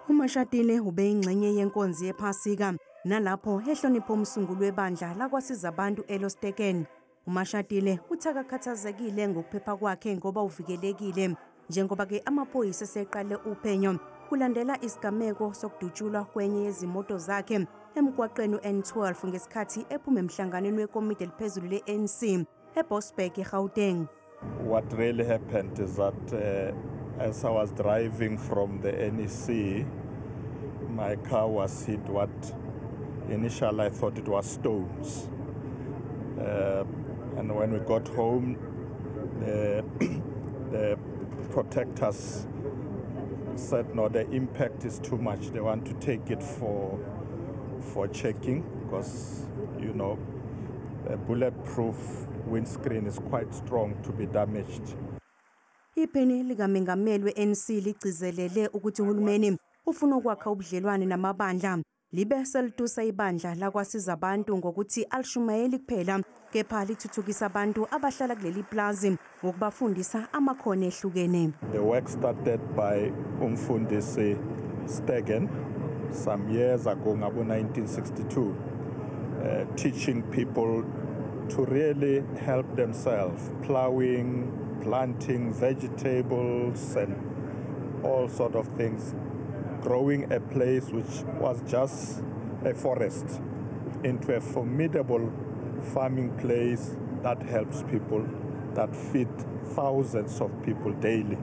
UMashatile ubeyingxenye yenkonzo yePhasika nalapho ehlonipha umsunguli webandla lakwaSizabantu Erlo Stegen. UMashatile uthi akakhathazekile ngokuphepha kwakhe ngoba uvikelekile, njengoba-ke amaphoyisa eseqale uphenyo kulandela isigameko sokudutshulwa kwenye yezimoto zakhe emgwaqeni u-N12 ngesikhathi ephuma emhlanganweni wekomidi eliphezulu le-ANC eBoksburg, eGauteng. What really happened is that as I was driving from the NEC, my car was hit what initially I thought it was stones. And when we got home, the protectors said, no, the impact is too much. They want to take it for checking because a bulletproof windscreen is quite strong to be damaged. Iphini likamengameli we-ANC ligcizelele ukuthi uhulumeni ufuna ukwakha ubudlelwane namabandla. Libe selitusa ibandla lakwaSizabantu ngokuthi alishumayeli kuphela, kepha lithuthukisa abantu abahlala kuleli plazi ngokubafundisa amakhono ehlukene. The work started by Umfundisi Stegen some years ago, ngabo 1962, teaching people to really help themselves, plowing, planting vegetables and all sort of things, growing a place which was just a forest into a formidable farming place that helps people, that feed thousands of people daily.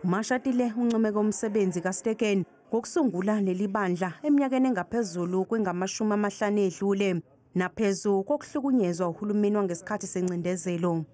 Mashatile uncome umsebenzi kaStegen ngokusungula leli bandla eminyakeni engaphezulu kwengama-50 edlule, naphezu kokuhlukunyezwa uhulumeni wangesikhathi sencindezelo.